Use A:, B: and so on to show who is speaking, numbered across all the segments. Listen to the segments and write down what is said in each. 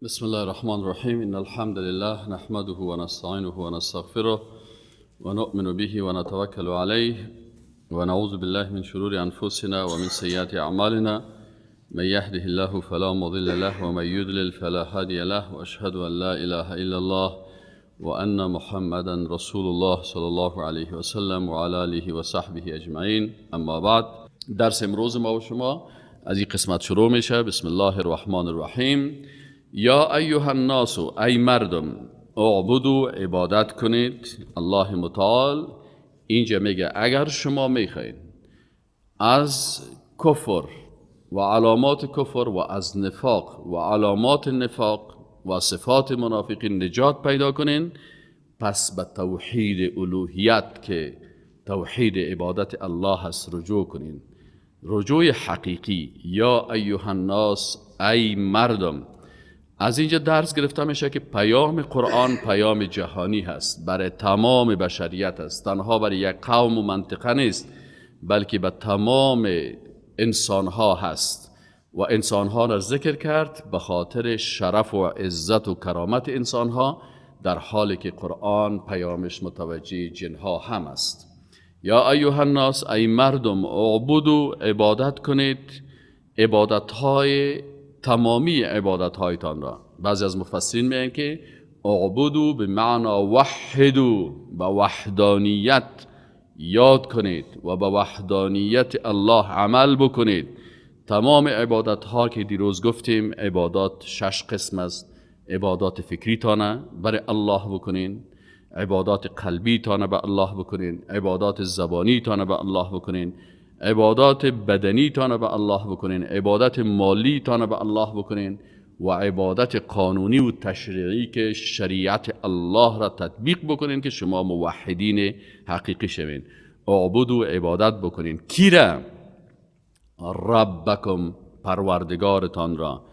A: بسم الله الرحمن الرحیم. ان الحمد لله نحمده ونستعینه ونستغفره ونؤمن به ونتوکل علیه ونعوذ بالله من شرور انفسنا ومن سیئات اعمالنا. من يهده الله فلا مضل له ومن يضلل فلا هادي له، واشهد ان لا اله الا الله وان محمدا رسول الله صلی الله علیه وسلم وعلى آله وصحبه اجمعین. اما بعد، درس امروز ما و شما از این قسمت شروع میشه. بسم الله الرحمن الرحیم. یا ایها الناس، ای مردم، اعبدوا، عبادت کنید. الله متعال اینجا میگه اگر شما میخواین از کفر و علامات کفر و از نفاق و علامات نفاق و صفات منافقین نجات پیدا کنین، پس به توحید الوهیت که توحید عبادت الله است رجوع کنین، رجوع حقیقی. یا ایها الناس، ای مردم. از اینجا درس گرفته میشه که پیام قرآن پیام جهانی هست، برای تمام بشریت است، تنها برای یک قوم و منطقه نیست، بلکه به تمام انسانها هست. و انسانها را ذکر کرد به خاطر شرف و عزت و کرامت انسانها، در حالی که قرآن پیامش متوجه جنها هم است. یا ایها الناس، ای مردم، اعبدوا، عبادت کنید، عبادتهای تمامی عبادتهایتان را. بعضی از مفسرین میگن که اعبدوا به معنا وحدوا، به وحدانیت یاد کنید و به وحدانیت الله عمل بکنید. تمام عبادت ها که دیروز گفتیم، عبادات 6 قسم است. عبادات فکری تانه برای الله بکنین، عبادات قلبی تانه به الله بکنین، عبادات زبانی تانه به الله بکنین، عبادات بدنی تانه به الله بکنین، عبادت مالی تانه به الله بکنین، و عبادت قانونی و تشریعی که شریعت الله را تطبیق بکنین که شما موحدین حقیقی شوین. اعبدوا، عبادت بکنین. کی را؟ ربکم، پروردگارتان را،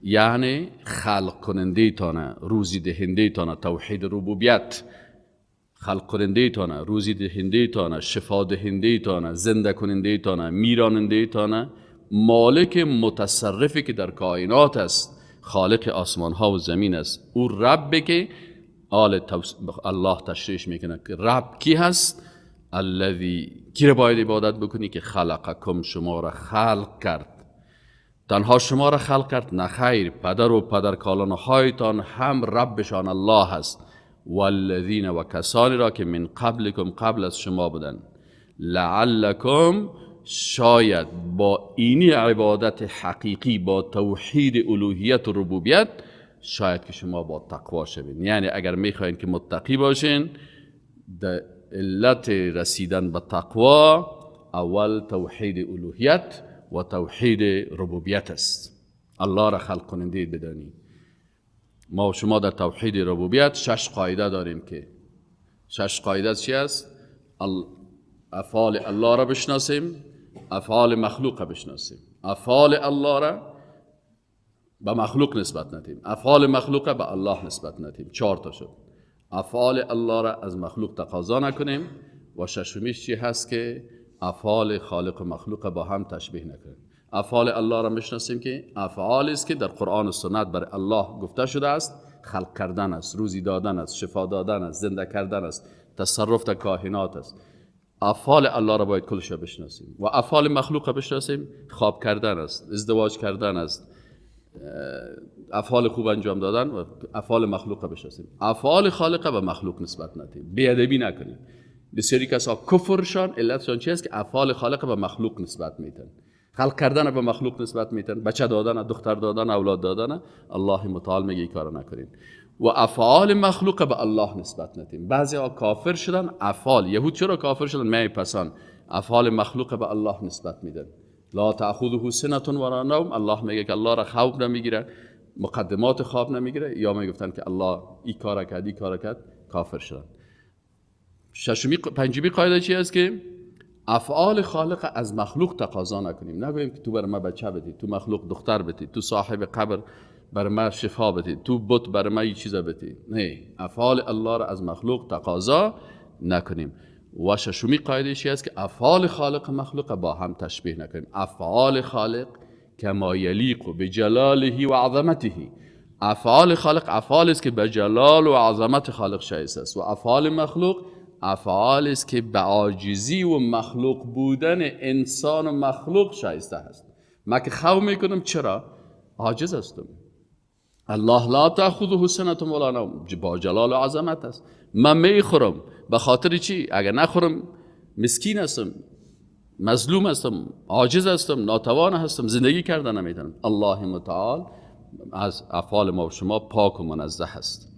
A: یعنی خلق کننده تانه، روزی دهنده تانه، توحید ربوبیت. خلق کننده تانه، روزی دهنده تانه، شفا دهنده تانه، زنده کننده تانه، میراننده تانه، مالک متصرفی که در کائنات است، خالق آسمان ها و زمین است. او رب که آل الله تشریح میکنه که رب کی هست؟ الذی، کی را باید عبادت بکنی؟ که خلقکم، شما را خلق کرد. تنها شما را خلق کرد؟ نه خیر، پدر و پدرکالانهایتان هم ربشان الله است. والذین، و کسانی را که من قبلکم، قبل از شما بودن، لعلکم، شاید با اینی عبادت حقیقی، با توحید الوهیت و ربوبیت، شاید که شما با تقوا شوین. یعنی اگر میخواین که متقی باشین، در علت رسیدن به تقوا اول توحید الوهیت و توحید ربوبیت است. الله را خلق کننده بدانی. ما و شما در توحید ربوبیت 6 قاعده داریم که 6 قاعده چی است؟ افعال الله را بشناسیم، افعال مخلوق را بشناسیم. افعال الله را به مخلوق نسبت ندیم، افعال مخلوق را به الله نسبت ندیم. 4 تا شد. افعال الله را از مخلوق تقاضا نکنیم. و ششمیش چی هست؟ که افعال خالق و مخلوق با هم تشبیه نکنیم. افعال الله را میشناسیم که افعال است که در قرآن و سنت بر الله گفته شده است. خلق کردن است، روزی دادن است، شفا دادن است، زنده کردن است، تصرف در کائنات است. افعال الله را باید کلش بشناسیم. و افعال مخلوق را بشناسیم، خواب کردن است، ازدواج کردن است، افعال خوب انجام دادن، و افعال مخلوق را بشناسیم. افعال خالق به مخلوق نسبت ندیم، بی‌ادبی نکنیم. بسیاری کسا کفرشان علتشان چی است؟ که افعال خالق به مخلوق نسبت میدن، خلق کردن به مخلوق نسبت میتن، بچه دادن، دختر دادن، اولاد دادن. الله متعال میگه این کارو نکنین. و افعال مخلوق به الله نسبت ندیم. بعضی ها کافر شدن، افعال یهود چرا کافر شدن؟ می پسان افعال مخلوق به الله نسبت میدن. لا تأخذه سنة ولا نوم. الله میگه که الله را خواب نمیگیره، مقدمات خواب نمیگیره، یا میگفتن که الله این کارا کرد، این کارا کرد، کافر شدن. پنجمی قاعده چی است؟ که افعال خالق از مخلوق تقاضا نکنیم. نگوییم که تو بر ما بچه بدی، تو مخلوق دختر بدی، تو صاحب قبر بر ما شفا بدی، تو بت بر ما یه چیز بدی. نه، افعال الله را از مخلوق تقاضا نکنیم. و ششمی قاعده چی است؟ که افعال خالق مخلوق با هم تشبیه نکنیم. افعال خالق کما یلیق بجلاله و عظمته. افعال خالق افعال است که به جلال و عظمت خالق شایسته است و افعال مخلوق افعال است که به عاجزی و مخلوق بودن انسان و مخلوق شایسته است. من که خو میکنم چرا؟ عاجز هستم. الله لا تأخذه سنة ولا نوم، با جلال و عظمت است. من میخورم به خاطر چی؟ اگر نخورم مسکین هستم، مظلوم هستم، عاجز هستم، ناتوان هستم، زندگی کردن نمیتونم. الله متعال از افعال ما و شما پاک و منزه است.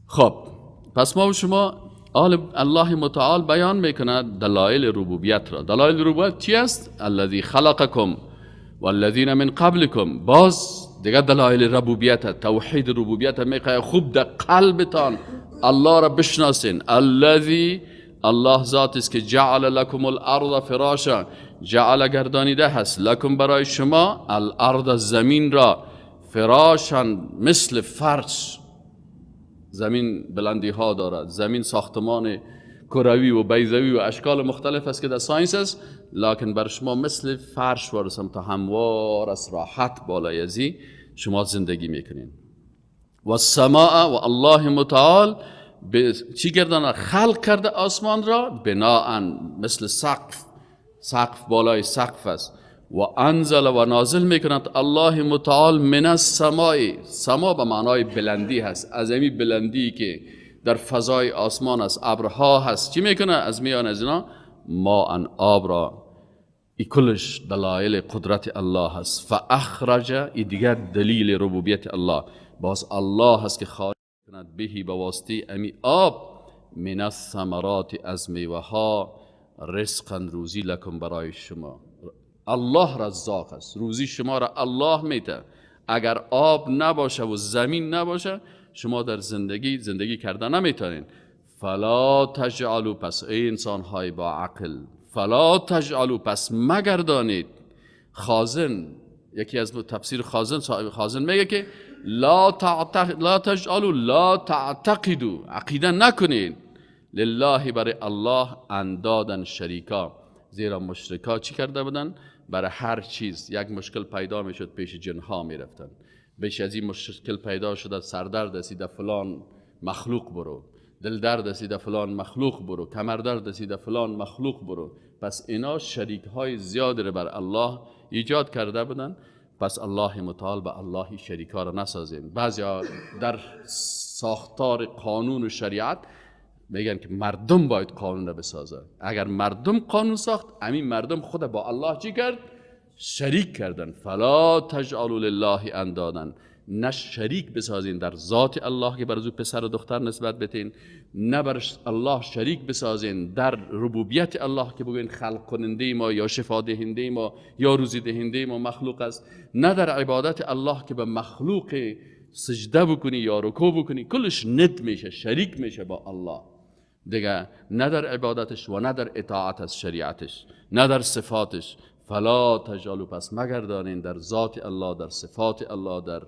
A: خب پس ما و شما الله متعال بیان میکند دلایل ربوبیت را. دلایل ربوبیت چی است؟ الذی خلقکم والذین من قبلکم. باز دیگه دلایل ربوبیت، توحید ربوبیت میخواه خوب در قلبتان الله را بشناسین. الذی، الله ذات است که جعل لکم الارض فراشا، جعل گردانیده هست، لکم برای شما، الارض زمین را، فراشا مثل فرش. زمین بلندی ها دارد، زمین ساختمان کروی و بیضوی و اشکال مختلف است که در science است، لکن بر شما مثل فرش وارسم تا هموار است، راحت بالای ازی شما زندگی میکنین. و السماء، و الله متعال به چی گردانه؟ خلق کرده آسمان را بناءً مثل سقف، سقف بالای سقف است. و انزل، و نازل میکند الله متعال من السماء، سما به معنای بلندی هست، از امی بلندی که در فضای آسمان است، ابرها هست، چی میکنه؟ از میان از اینا ماء، آب را. ای کلش دلایل قدرت الله هست. فاخرج، ای دیگر دلیل ربوبیت الله، باز الله هست که خارج کند بهی به واسطه امی آب، من الثمرات، از میوه ها، رزقا روزی، لکم برای شما. الله رزاق است، روزی شما را الله میده. اگر آب نباشه و زمین نباشه شما در زندگی کردن نمیتونین. فلا تجعلوا، پس ای انسان های با عقل، فلا تجعلوا، پس مگردانید. خازن، یکی از تفسیر خازن، صاحب خازن میگه که لا تجعلوا، لا تعتقدوا، عقیده نکنید، لله برای الله اندادن شریکا. زیرا مشرکا چی کرده بودن؟ برای هر چیز یک مشکل پیدا میشد پیش جنها میرفتن، بیش از این مشکل پیدا شده، سردرد است در فلان مخلوق برو، دل درد است در فلان مخلوق برو، کمر درد است در فلان مخلوق برو. پس اینا شریک های زیاد رو بر الله ایجاد کرده بودن. پس الله متعال به الله شریک ها رو نسازیم. بعضی در ساختار قانون و شریعت میگن که مردم باید قانون رو بسازن. اگر مردم قانون ساخت، همین مردم خود با الله چی کرد؟ شریک کردن. فلا تجعلوا لله اندادا، نه شریک بسازین در ذات الله که بر او پسر و دختر نسبت بتین، نه بر الله شریک بسازین در ربوبیت الله که بگوین خلق کننده ما یا شفا دهنده ما یا روزی دهنده ما مخلوق است، نه در عبادت الله که به مخلوق سجده بکنی یا رکوع بکنی، کلش ند میشه، شریک میشه با الله دیگه، نه در عبادتش و نه در اطاعت از شریعتش، نه در صفاتش. فلا تجعلوا، پس مگردانین در ذات الله، در صفات الله، در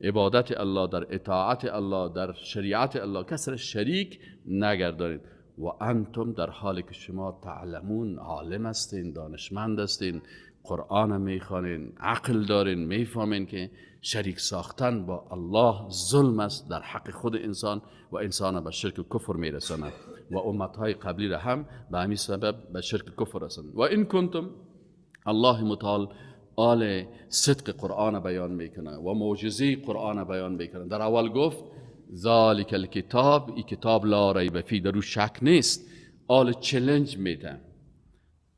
A: عبادت الله، در اطاعت الله، در شریعت الله کس را شریک نگردانید. و انتم، در حالی که شما تعلمون، عالم هستین، دانشمند هستین، قرآن میخوانین، عقل دارین، میفهمین که شریک ساختن با الله ظلم است در حق خود انسان و انسان به شرک و کفر میرساند و امتهای قبلی را هم به همین سبب به شرک و کفر رساند. و این کنتم، الله متعال آل صدق قرآن بیان میکنه و معجزه قرآن بیان میکنه. در اول گفت ذالک الکتاب، ای کتاب لا ریب فیه، در او شک نیست. آل چلنج میده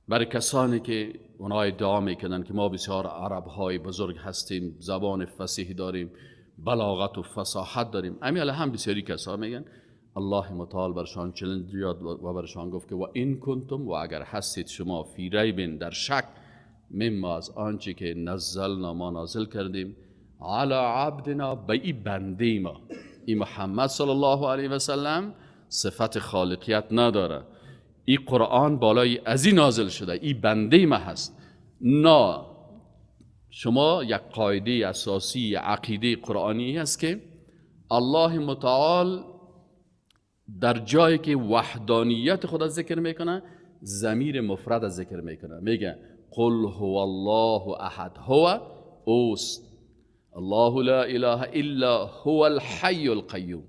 A: برای کسانی که اونها ادعا میکنن که ما بسیار عرب های بزرگ هستیم، زبان فصیح داریم، بلاغت و فصاحت داریم. امی هم بسیاری کسا میگن. الله متعال برشان چلنج یاد و برشان گفت که و این کنتم، و اگر هستید شما، فی ریب، در شک، مما، از آنچه که نزلنا، ما نازل کردیم، علی عبدنا، به ای بنده ما، ای محمد صلی الله علیه و سلم صفت خالقیت نداره، ای قرآن بالای از این نازل شده، ای بنده ما هست. نه، شما یک قاعده اساسی عقیده قرآنی هست که الله متعال در جایی که وحدانیت خود ذکر میکنه، ضمیر مفرد ذکر میکنه، میگه قل هو الله احد، هو اوست، الله لا اله الا هو الحی القیوم.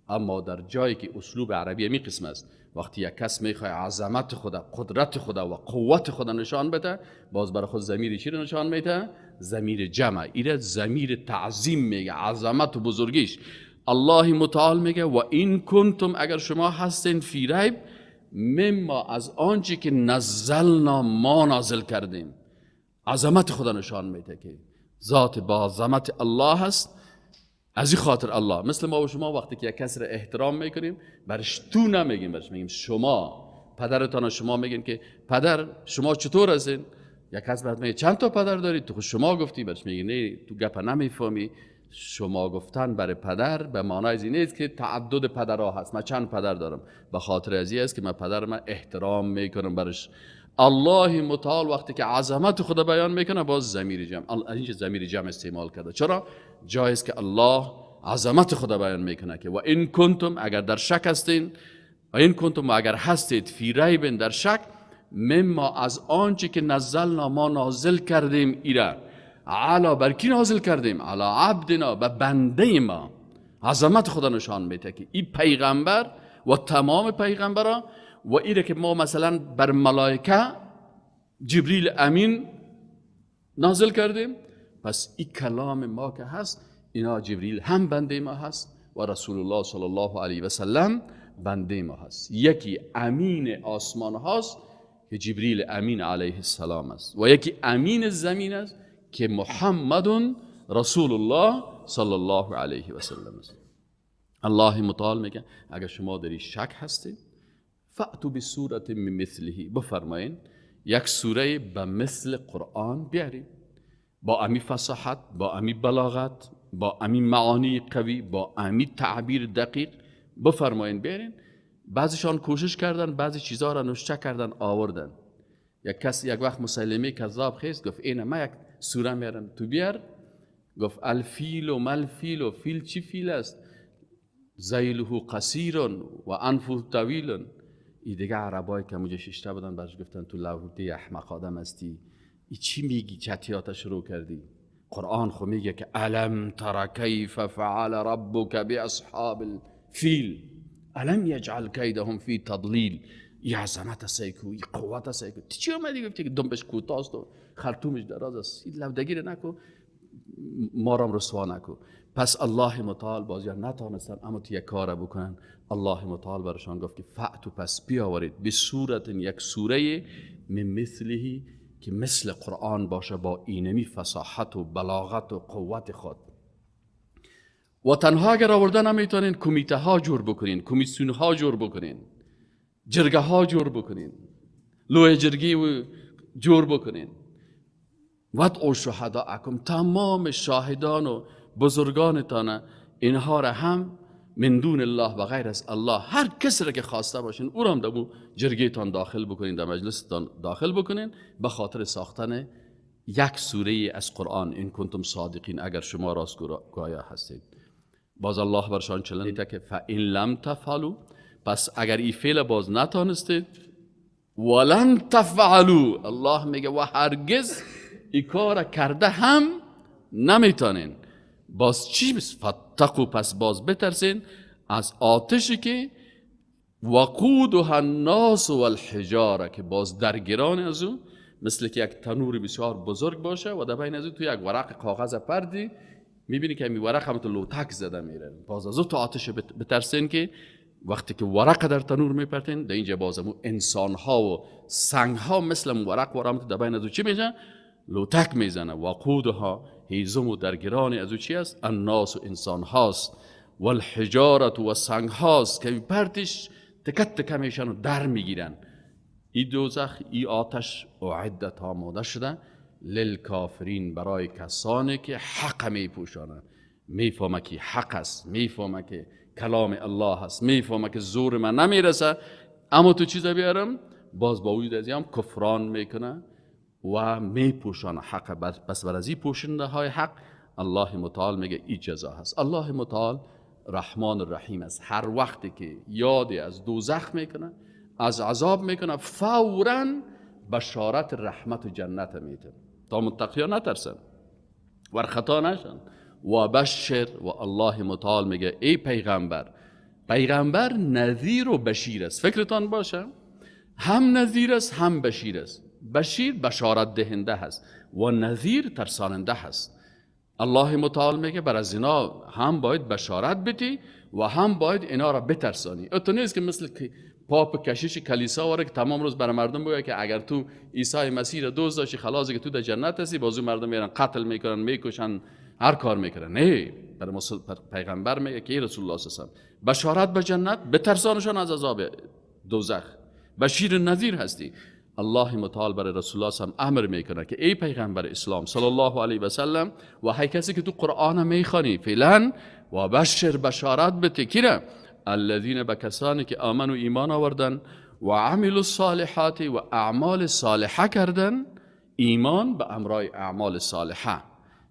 A: اما در جایی که اسلوب عربی می قسم است، وقتی یک کس میخواد عظمت خدا، قدرت خدا و قوت خدا نشان بده، باز برای خود ضمیر چی رو نشان میده؟ ضمیر جمع. ایره ضمیر تعظیم میگه، عظمت و بزرگیش. الله متعال میگه و این کنتم، اگر شما هستین، فی ریب مما، از آنچه که نزلنا، ما نازل کردیم. عظمت خدا نشان میده که ذات با عظمت الله هست. از این خاطر الله مثل ما و شما وقتی که یک کس را احترام میکنیم برش تو نمیگیم، برش میگیم شما. پدرتان شما میگین که پدر شما چطور هستین؟ یک کس برات میگه چند تا پدر داری؟ تو شما گفتی، برش میگی نه تو گپ نمیفهمی. شما گفتن برای پدر به معنای این نیست که تعدد پدرها هست، من چند پدر دارم. به خاطر از این است که من پدر من احترام میکنم برش. الله متعال وقتی که عظمت خدا بیان میکنه باز ضمیر جمع، اینجا ضمیر جمع استعمال کرده. چرا؟ جایز که الله عظمت خدا بیان میکنه که و این کنتم، اگر در شک هستین، و این کنتم، اگر هستید، فی ریب، در شک، مما، از آنچه که نزلنا، ما نازل کردیم ایره، علی، بر کی نازل کردیم؟ علی عبدنا، به بنده ما. عظمت خدا نشان میده که این پیغمبر و تمام پیغمبرا و ایره که ما مثلا بر ملائکه جبریل امین نازل کردیم، پس این کلام ما که هست، اینا جبریل هم بنده ما هست و رسول الله صلی الله علیه و سلم بنده ما هست. یکی امین آسمان هاست که جبریل امین علیه السلام است و یکی امین زمین است که محمد رسول الله صلی الله علیه و سلم است. الله متعال میگه اگر شما در شک هستید، فأتوا بسورة من مثله، بفرمایین یک سوره به مثل قرآن بیارید، با امی فصاحت، با امی بلاغت، با امی معانی قوی، با امی تعبیر دقیق، بفرمایین بیارین. بعضیشان کوشش کردن، بعضی چیزها را نوشته کردن آوردن. یک کس یک وقت مسلمه کذاب خیست گفت اینه من یک سوره میارم تو بیار. گفت الفیل و مالفیل، و فیل چی فیل است؟ ذیله قصیر و انفه طویل. ای دیگه عربایی که موجه ششته بودن برش گفتن تو لوده احمق آدم هستی، ای چی میگی چتیات شروع کردی؟ قرآن خو میگه که الم تر کیف فعل ربک باصحاب الفیل الم یجعل کیدهم فی تضلیل. ای عظمت سیکو، ای قوت سیکو، تو چی اومدی گفتی که دنبش کوتاست و خرطومش دراز است؟ این لودگی رو نکو، ما را رسوا نکو. پس الله متعال بازی نتانستن اما تو یک کار بکنن. الله متعال برشان گفت که فأتوا، پس بیاورید، به صورت، یک سوره، من مثله، که مثل قرآن باشه با اینمی فصاحت و بلاغت و قوت خود. و تنها اگر آوردن نمیتونین، کمیته ها جور بکنین، کمیسیون ها جور بکنین، جرگه ها جور بکنین، لوی جرگی جور بکنین. وادعوا شهداءکم، تمام شاهدان و بزرگانتان، اینها را هم من دون الله و غیر از الله، هر کسی را که خواسته باشین او را هم در جرگه تان داخل بکنین، در مجلس داخل بکنین، به خاطر ساختن یک سوره از قرآن. ان کنتم صادقین، اگر شما راستگویا هستید. باز الله برشان چلن که فان لم تفعلوا، پس اگر این فعل باز نتانستید، ولن تفعلوا، الله میگه و هرگز این کار کرده هم نمیتونین. باز چی؟ فاتقوا، پس باز بترسین از آتشی که وقودها الناس والحجاره، که باز درگیران از او، مثل که یک تنور بسیار بزرگ باشه و در بین از او تو یک ورق کاغذ پردی میبینی که می ورق هم تو لوتک زده میره. باز از او تو آتش بترسین که وقتی که ورق در تنور میپرتین، در اینجا باز انسان ها و سنگ ها مثل ورق ورم در بین از او چی میشه؟ لوتک میزنه. وقودها، هیزم و درگیران از او چی است؟ الناس و انسان هاست، والحجارت و سنگ هاست که پرتش تکت تکه میشن و در میگیرن. ای دوزخ، ای آتش اعدت، آماده شده، للکافرین، برای کسانی که حق میپوشانند، میفهمه که حق است، میفهمه که کلام الله است، میفهمه که زور من نمیرسه، اما تو چیز بیارم، باز با وجود از هم کفران میکنه و میپوشانه حق. پس بر از این پوشنده های حق الله متعال میگه ای جزا هست. الله متعال رحمان الرحیم است. هر وقتی که یادی از دوزخ میکنه، از عذاب میکنه، فوراً بشارت رحمت و جنت میده تا متقیا نترسن ور خطا نشن. و بشر، و الله متعال میگه ای پیغمبر، پیغمبر نذیر و بشیر است. فکرتان باشه، هم نذیر است هم بشیر است. بشیر بشارت دهنده هست و نذیر ترساننده هست. الله متعال میگه بر از اینا هم باید بشارت بدی و هم باید اینا را بترسانی. اتو نیست که مثل پاپ کشیش کلیسا واره که تمام روز برای مردم بگه که اگر تو عیسی مسیح را دوست داشتی خلاص که تو در جنت هستی، بازو مردم میرن قتل میکنن، میکشن، هر کار میکنن. نه، برای پیغمبر میگه که ای رسول الله صلی الله علیه و بشارت به جنت، بترسانشان از عذاب دوزخ، بشیر نذیر هستی. الله متعال برای رسول الله صلی امر میکنه که ای پیغمبر اسلام صلی الله علیه و سلم و هر کسی که تو قرآن میخوانی فعلا و بشر، بشارت بده کیره؟ الذین، به کسانی که آمنوا ایمان آوردن و عملوا الصالحات و اعمال صالحه کردن. ایمان به امرای اعمال صالحه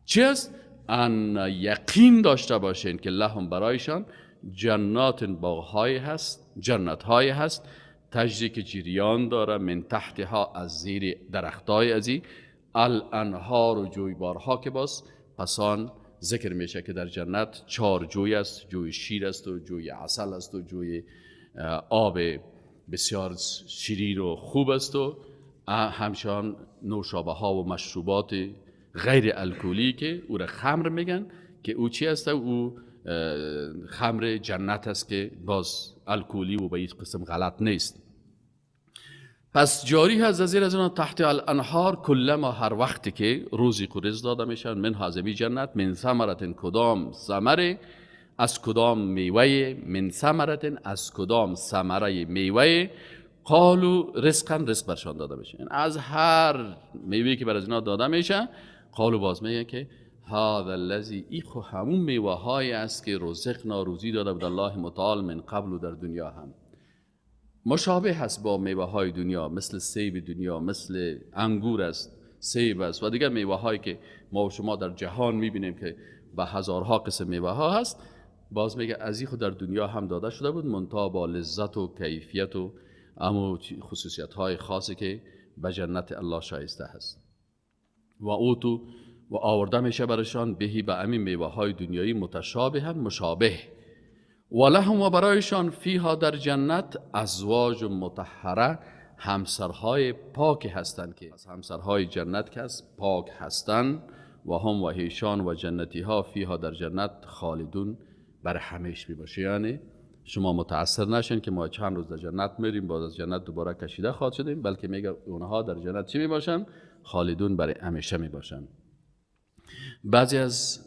A: چیست؟ ان یقین داشته باشین که لهم برایشان جنات، باغهای هست، جنتهای هست، تجری که جریان داره، من تحتها از زیر درختای ازی، الانهار و جویبارها که باز پسان ذکر میشه که در جنت 4 جوی است، جوی شیر است و جوی عسل است و جوی آب بسیار شیرین و خوب است و همچنان نوشابه ها و مشروبات غیر الکلی که او را خمر میگن، که او چی است؟ او خمر جنت است که باز الکلی و به هیچ قسم غلط نیست. پس جاری هست از زیر از آن تحت الانهار، کلما هر وقتی که روزی قرض داده میشن، من هازمی جنت، من ثمرت کدام ثمره، از کدام میوه، من ثمرت از کدام ثمره میوه، قالو رزقا، رزق برشان داده میشه. از هر میوه که بر از اینا داده میشه، قالو باز میگه که هذا الذی، ای خو همون میوه های است که رزقنا، روزی داده بود الله متعال من قبل در دنیا هم. مشابه هست با میوه های دنیا، مثل سیب دنیا، مثل انگور است، سیب است و دیگر میوه هایی که ما و شما در جهان میبینیم که به هزارها قسم میوه ها هست. باز میگه از این خود در دنیا هم داده شده بود، منتها با لذت و کیفیت و اما خصوصیت های خاصی که به جنت الله شایسته هست. و اوتو و آورده میشه برشان بهی به امین میوه های دنیایی متشابه هم مشابه. و لهم و برایشان فیها در جنت ازواج مطهره، همسرهای پاک هستند که از همسرهای جنت که از پاک هستند و هم و هیشان و جنتی ها فیها در جنت خالدون بر همیش می باشه. یعنی شما متاثر نشین که ما چند روز در جنت میریم باز از جنت دوباره کشیده خواهد شدیم، بلکه میگه اونها در جنت چی می باشن؟ خالدون برای همیشه می باشن. بعضی از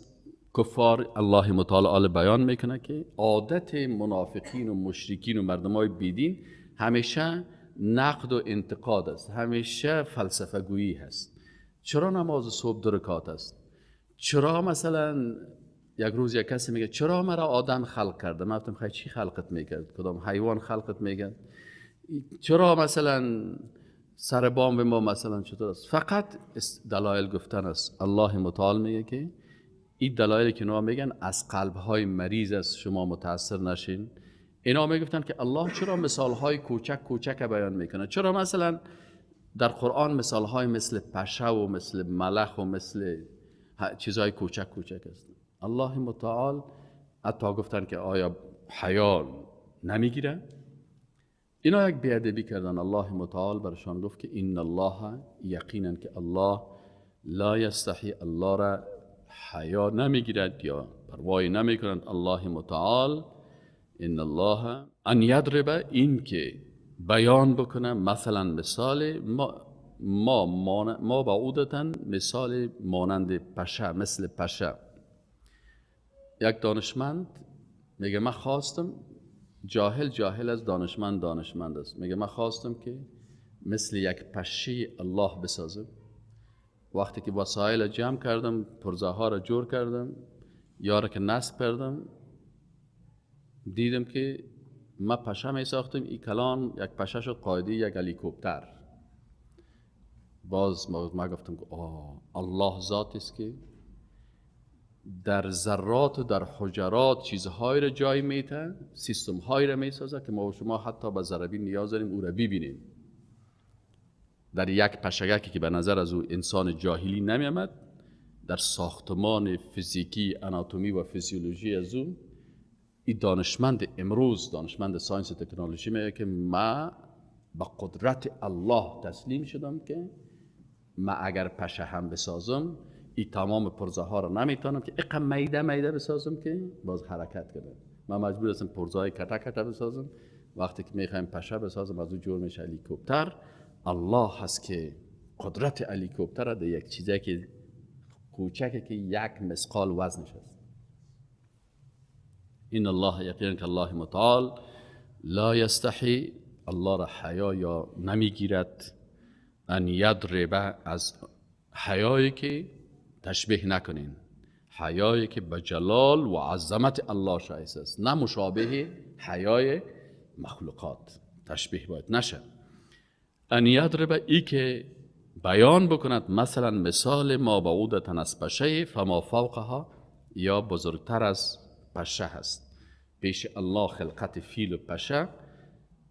A: کفار الله متعال بیان میکنه که عادت منافقین و مشرکین و مردمای بیدین همیشه نقد و انتقاد است، همیشه فلسفه گویی هست. چرا نماز صبح 2 رکعت است؟ چرا مثلا یک روز یک کسی میگه چرا مرا آدم خلق کرده؟ من گفتم خیلی چی خلقت میکرد؟ کدام حیوان خلقت میکرد؟ چرا مثلا سر بام ما مثلا چطور است؟ فقط دلایل گفتن است. الله متعال میگه که این دلایلی که اینا میگن از قلب‌های مریض است، شما متاثر نشین. اینا میگفتن که الله چرا مثال‌های کوچک کوچک بیان میکنه؟ چرا مثلا در قرآن مثال‌های مثل پشه و مثل ملخ و مثل چیزهای کوچک کوچک است؟ الله متعال حتی گفتن که آیا حیا نمیگیره؟ اینا یک بی‌ادبی کردن. الله متعال برشان گفت که ان الله، یقینا که الله لا یستحی، الله را حیا نمیگیرد یا پروای نمیکنند. الله متعال ان الله ان یضرب، این که بیان بکنه مثلا مثال ما ما بعودتا، مثال مانند پشه، مثل پشه. یک دانشمند میگه من خواستم، جاهل جاهل از دانشمند دانشمند است، میگه من خواستم که مثل یک پشه الله بسازم. وقتی که وسایل جمع کردم، پرزه ها را جور کردم، یارا که نصب کردم، دیدم که ما پشه می ساختم، این کلان یک پشه شد قاعده یک هلیکوپتر. باز ما گفتم که آه، الله ذات است که در ذرات و در حجرات چیزهای را جای میته، سیستم های را میسازه که ما و شما حتی به ذره نیاز داریم او را ببینیم. در یک پشگکی که به نظر از او انسان جاهلی نمیامد، در ساختمان فیزیکی، اناتومی و فیزیولوژی از او، این دانشمند امروز، دانشمند science و تکنولوژی میگه که ما با قدرت الله تسلیم شدم که ما اگر پشه هم بسازم این تمام پرزه ها رو نمیتونم که اقم میده میده بسازم که باز حرکت کنه. من مجبور هستم پرزه های کته کته بسازم. وقتی که میخوایم پشه بسازم از او جور میشه هلیکوپتر. الله هست که قدرت هلیکوپتر در یک چیزی که کوچکه که یک مثقال وزنش است. این الله یقینا که الله متعال لا یستحی، الله را حیا یا نمیگیرد، ان یضرب، از حیایی که تشبیه نکنین، حیایی که به جلال و عظمت الله شایسته است، نه مشابه حیای مخلوقات، تشبیه باید نشه. ان یضرب، ای که بیان بکند مثلا مثال ما بعودتن از پشه، فما فوقها، یا بزرگتر از پشه هست. پیش الله خلقت فیل و پشه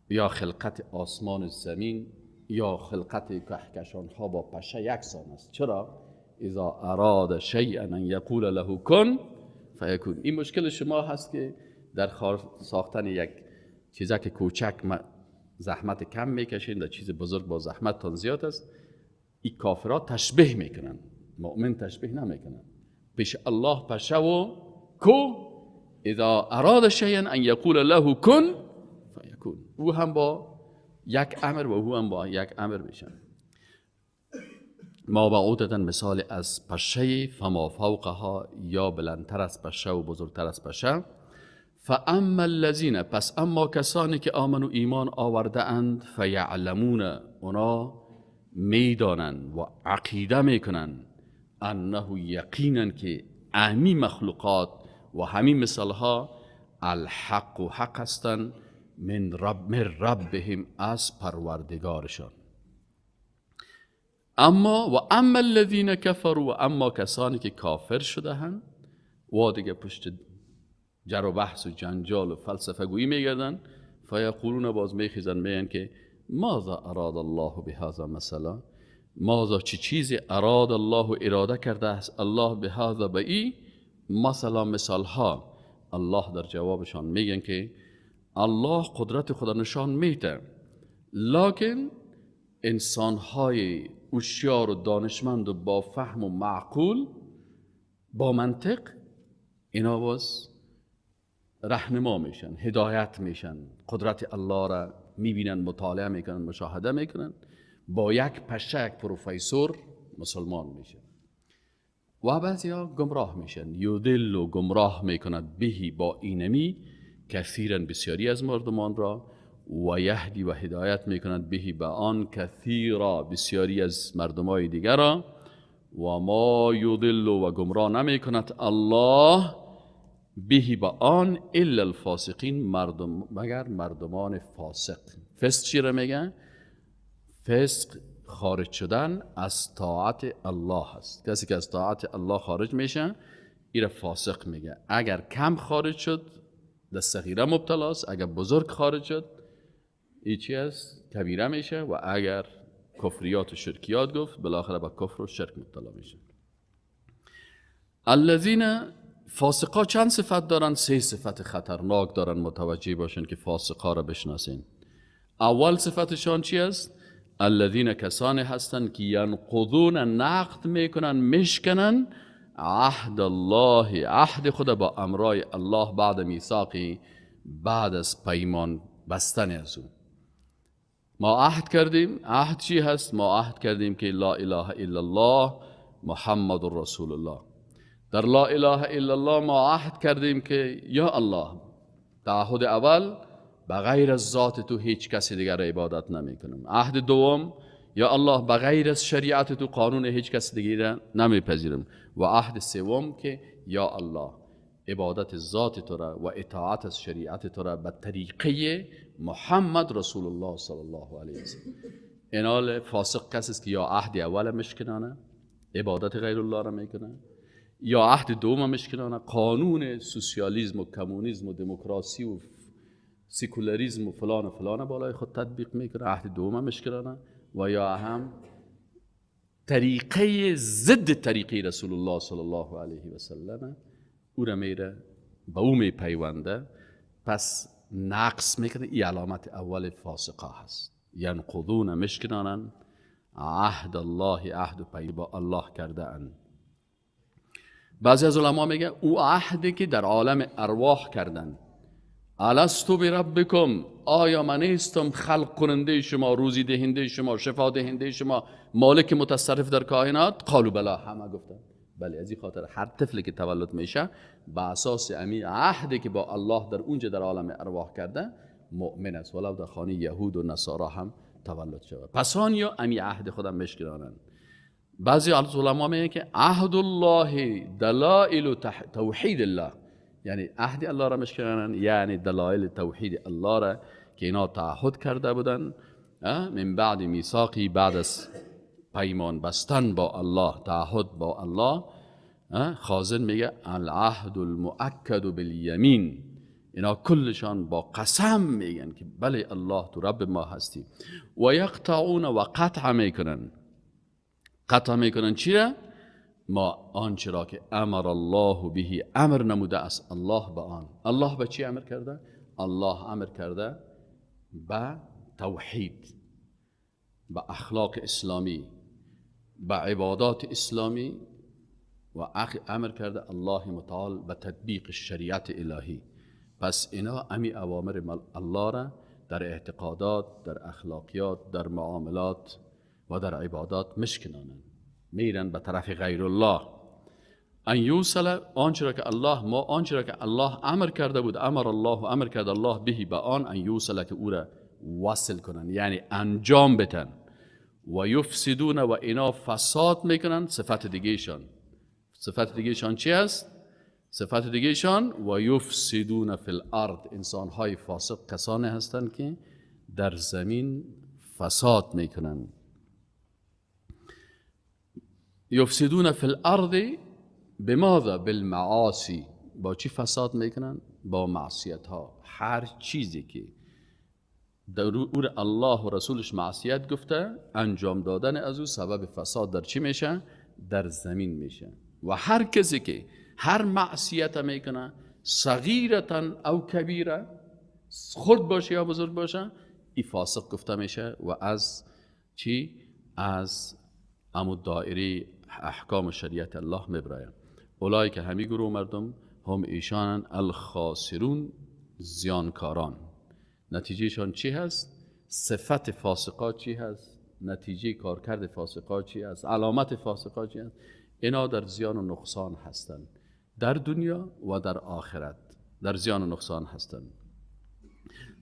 A: یا خلقت آسمان و زمین یا خلقت کهکشان ها با پشه یکسان است. چرا؟ اذا اراد شیئا ان یقول له کن فیکون. این مشکل شما هست که در ساختن یک چیزک کوچک زحمت کم میکشین، در چیز بزرگ با زحمتتان زیاد است. این کافرها تشبیه میکنن، مؤمن تشبیه نمیکنن. پیش الله پشه و کو، اذا اراد شیئا ان یقول له کن فیکون. او هم با یک امر و او هم با یک امر میشن. ما بعودتن مثال از پشه، فما فوقها، یا بلندتر از پشه و بزرگتر از پشه. فاما الذین، پس اما کسانی که آمنو ایمان آورده اند، فیعلمون، اونا میدانند و عقیده میکنند، انه یقینا که امی مخلوقات و همین مثالها الحق و حق هستند، من رب من ربهم، از پروردگارشان. اما و اما الذین کفروا، و اما کسانی که کافر شده هند و دیگه پشت جر و بحث و جنجال و فلسفه گویی میگردن، فیقولون، باز میخیزن میگن که ماذا اراد الله بهذا مثلا، ماذا چه چیزی اراد الله اراده کرده است الله بهذا به ای مثلا مثال ها. الله در جوابشان میگن که الله قدرت خدا نشان میده، لکن انسانهای هوشیار و دانشمند و با فهم و معقول با منطق اینا باز رهنما میشن، هدایت میشن، قدرت الله را میبینن، مطالعه میکنن، مشاهده میکنن. با یک پشه یک پروفسور مسلمان میشن و بعضی ها گمراه میشن. یدل و گمراه میکند بهی با اینمی کثیرا بسیاری از مردمان را، و یهدی و هدایت میکند بهی به آن کثیرا بسیاری از مردمای دیگر را. و ما یدل و گمراه نمیکند الله بهی به آن الا الفاسقین، مردم مگر مردمان فاسق. فسق چی را میگن؟ فسق خارج شدن از طاعت الله است. کسی که از طاعت الله خارج میشه ایره فاسق میگه. اگر کم خارج شد در صغیره مبتلا است، اگر بزرگ خارج شد ای چی است؟ کبیره میشه، و اگر کفریات و شرکیات گفت بالاخره با کفر و شرک مبتلا میشه. الذین فاسقا چند صفت دارن؟ سه صفت خطرناک دارن، متوجه باشن که فاسقا را بشناسین. اول صفتشان چی است؟ الذین کسانی هستند که ینقضون، نقد میکنن، میشکنن عهد الله، عهد خود با امرای الله، بعد میثاقی، بعد از پیمان بستن از او. ما عهد کردیم، عهد چی هست؟ ما عهد کردیم که لا اله الا الله محمد رسول الله. در لا اله الا الله ما عهد کردیم که یا الله، تعهد اول بغیر از ذات تو هیچ کسی دیگر را عبادت نمی کنم. عهد دوم یا الله بغیر از شریعت تو قانون هیچ کس دیگر را نمیپذیرم. و عهد سوم که یا الله عبادت ذات تو را و اطاعت از شریعت تو را به طریقه محمد رسول الله صلی الله علیه وسلم. اینال فاسق کسی است که یا عهد اول مشکنانه عبادت غیر الله را میکنه، یا عهد دوم مشکنانه قانون سوسیالیسم و کمونیسم و دموکراسی و سکولاریسم و فلان و فلان بالای خود تطبیق میکنه، عهد دوم مشکنانه، و یا هم طریقه ضد طریقه رسول الله صلی الله علیه و سلم او را میره به او میپیونده، پس نقص میکنه. این علامت اول فاسقه هست. ینقضون مشکنانن عهد الله، عهد پی با الله کرده اند. بعضی از علما میگه او عهدی که در عالم ارواح کردن، الست بربکم، آیا من نیستم خلق کننده شما، روزی دهنده شما، شفا دهنده شما، مالک متصرف در کائنات؟ قالوا بلا، همه گفتن بله. از این خاطر هر طفلی که تولد میشه به اساس امی عهدی که با الله در اونجا در عالم ارواح کرده مؤمن است، ولو در خانه یهود و نصارا هم تولد شود. پس آن یا امی عهد خودم مشکلانند. بعضی از علما میگن که عهد الله دلائل توحید الله، یعنی عهد الله را مشکلانند، یعنی دلائل توحید الله را که اینا تعهد کرده بودن، من بعد میثاقی، بعد از پیمان بستن با الله، تعهد با الله. خازن میگه العهد المؤکد بالیمین، اینا کلشان با قسم میگن که بله الله تو رب ما هستی. و یقطعون و قطع میکنن. قطع میکنن چی؟ ما آنچه را که امر الله به، امر نموده است الله به آن. الله به چی امر کرده؟ الله امر کرده به توحید، به اخلاق اسلامی، به عبادات اسلامی، و امر کرده الله متعال به تطبیق شریعت الهی. پس اینا امی اوامر الله را در اعتقادات، در اخلاقیات، در معاملات و در عبادات مشکنانند، میرن به طرف غیر الله. ان یوصل، آنچه را که الله، ما آنچه را که الله امر کرده بود، امر الله، امر کرد الله بهی به آن، ان یوصل که او را وصل کنن، یعنی انجام بتن. و یفسدون، و اینا فساد میکنن. صفت دیگهشان، صفت دیگهشان چی است؟ صفت دیگهشان و یفسدون فی الارض، انسانهای فاسق کسانی هستند که در زمین فساد میکنن. یفسدون فی الارض بماذا؟ بالمعاصی. با چی فساد میکنن؟ با معصیت ها. هر چیزی که در او الله و رسولش معصیت گفته، انجام دادن از او سبب فساد در چی میشه؟ در زمین میشه. و هر کسی که هر معصیت میکنه، صغیرتا او کبیره، خرد باشه یا بزرگ باشه، ای فاسق گفته میشه و از چی؟ از امو دایره احکام شریعت الله میبرایم. اولای که همی گروه مردم هم ایشانن الخاسرون، زیانکاران. نتیجهشان چی هست؟ صفت فاسقا چی هست؟ نتیجه کارکرد فاسقا چی هست؟ علامت فاسقا چی هست؟ اینا در زیان و نقصان هستند، در دنیا و در آخرت در زیان و نقصان هستند.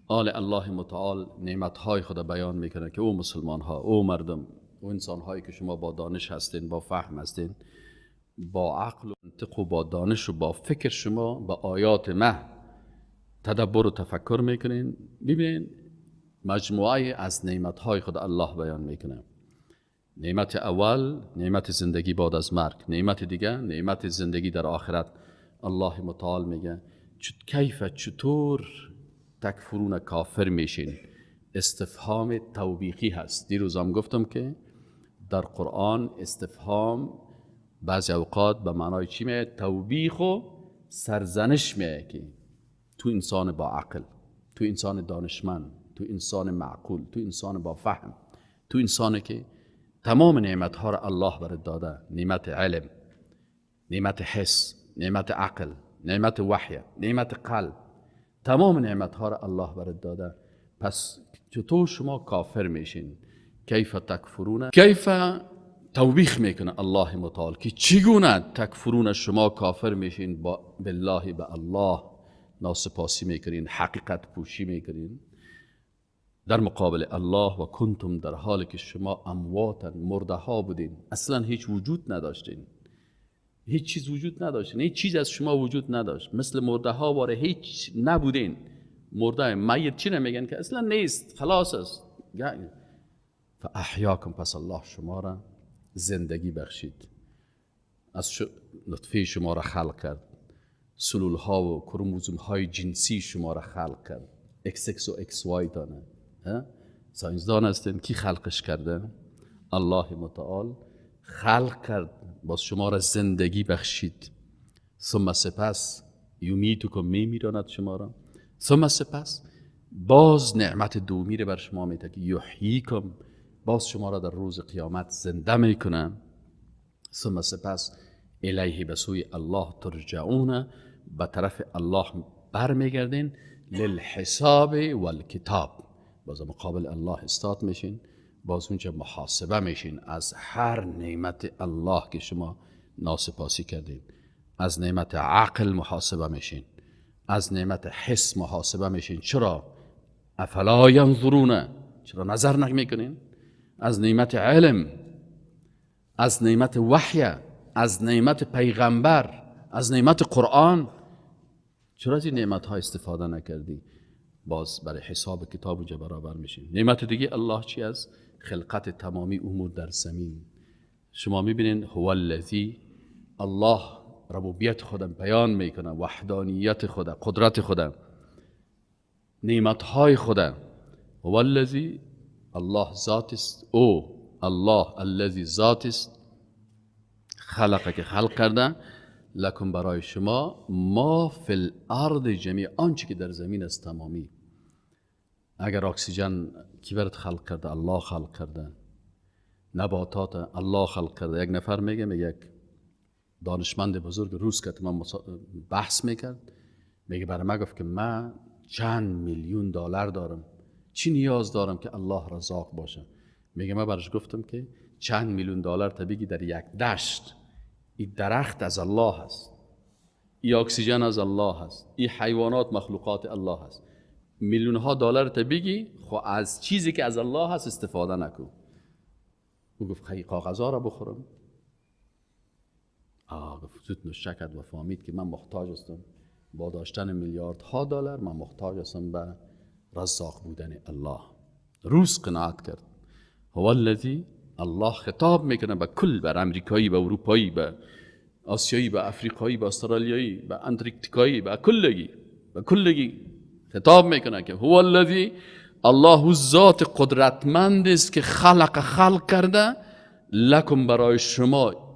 A: آل الله متعال نعمتهای خدا بیان میکنه که او مسلمان ها، او مردم، او انسان هایی که شما با دانش هستین، با فهم هستین، با عقل و منطق و با دانش و با فکر شما با آیات مه تدبر و تفکر میکنین. ببینین مجموعه از نعمتهای خود الله بیان میکنه. نعمت اول نعمت زندگی بعد از مرگ، نعمت دیگه نعمت زندگی در آخرت. الله متعال میگه کیف، چطور تکفرون، کافر میشین. استفهام توبیخی هست. دیروز هم گفتم که در قرآن استفهام بعضی اوقات به معنای چی میاد؟ توبیخ و سرزنش میاد که تو انسان با عقل، تو انسان دانشمند، تو انسان معقول، تو انسان با فهم، تو انسانی که تمام نعمتها را الله برات داده، نعمت علم، نعمت حس، نعمت عقل، نعمت وحی، نعمت قلب، تمام نعمتها را الله برات داده، پس چطور شما کافر میشین؟ کیف تکفرون، کیف توبیخ میکنه الله متعال که چگونه تکفرون، شما کافر میشین با بالله، به الله ناسپاسی میکنین، حقیقت پوشی میکنین در مقابل الله، و کنتم، در حالی که شما امواتن، مرده ها بودین، اصلا هیچ وجود نداشتین، هیچ چیز وجود نداشتین، هیچ چیز از شما وجود نداشت، مثل مرده ها واره هیچ نبودین. مرده میت چی نمیگن که اصلا نیست، خلاص است. فاحیاکم، پس الله شما را زندگی بخشید، از لطفه شما را خلق کرد، سلول ها و کروموزوم های جنسی شما را خلق کرد، XX و XY دانه، ساینسدان هستین، کی خلقش کرده؟ الله متعال خلق کرد، باز شما را زندگی بخشید. ثم سپس یمیتکم، میمیراند شما را. ثم سپس باز نعمت دومی را بر شما میده که یحییکم، باز شما را در روز قیامت زنده میکنه. ثم سپس الیه، به سوی الله ترجعون، به طرف الله برمیگردین. للحساب والکتاب، باز مقابل الله استاد میشین، باز اونجا محاسبه میشین از هر نعمت الله که شما ناسپاسی کردین. از نعمت عقل محاسبه میشین، از نعمت حس محاسبه میشین. چرا؟ افلا ینظرون، چرا نظر نمیکنین؟ از نعمت علم، از نعمت وحی، از نعمت پیغمبر، از نعمت قرآن، چرا از این نعمت ها استفاده نکردی؟ باز برای حساب کتاب اونجا برابر میشین. نعمت دیگه الله چی است؟ خلقت تمامی امور در زمین. شما میبینین هو الذی، الله ربوبیت خودم بیان میکنه، وحدانیت خدا، قدرت خدا، نعمت های خدا. هو الذی، الله ذات است، او الله الذی ذات است، خلقه که خلق کرده، لکم برای شما، ما فی الارض جمیع، آنچه که در زمین است تمامی. اگر اکسیژن کی برات خلق کرده؟ الله خلق کرده. نباتات الله خلق کرده. یک نفر میگه، یک دانشمند بزرگ روس که من بحث میکرد، میگه برای من گفت که من چند میلیون دلار دارم، چی نیاز دارم که الله رزاق باشه؟ میگه من برش گفتم که چند میلیون دلار تا بگی در یک دشت، این درخت از الله هست، این اکسیژن از الله هست، این حیوانات مخلوقات الله هست، میلیون ها دلار تا بگی، خب از چیزی که از الله هست استفاده نکن. او گفت خیلی کاغذها را بخورم. گفت زود نوشته کرد و فهمید که من محتاج هستم، با داشتن میلیاردها دلار من محتاج هستم به رزاق بودن الله. روز قناعت کرد. هو الذی، الله خطاب میکنه به کل، بر امریکایی، به اروپایی، به آسیایی، به افریقایی، به استرالیایی، به انتارکتیکایی، به کلگی، به کلگی خطاب میکنه که هو الذی، الله ذات قدرتمند است که خلق، خلق کرده، لکم برای شما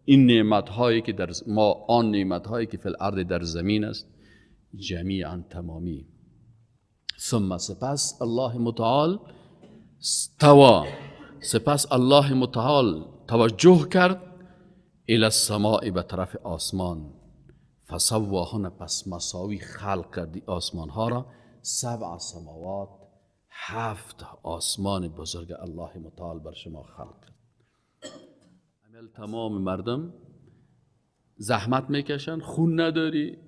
A: این نعمت هایی که در ما، آن نعمت هایی که فی الارض در زمین است، جمیعا تمامی. ثم سپس الله متعال استوا، سپس الله متعال توجه کرد الی السماء، به طرف آسمان. فسواهن، پس مساوی خلق کرد آسمان ها را، سبع سماوات، 7 آسمان بزرگ الله متعال بر شما خلق کرد. عمل تمام مردم زحمت میکشن، خون نداری،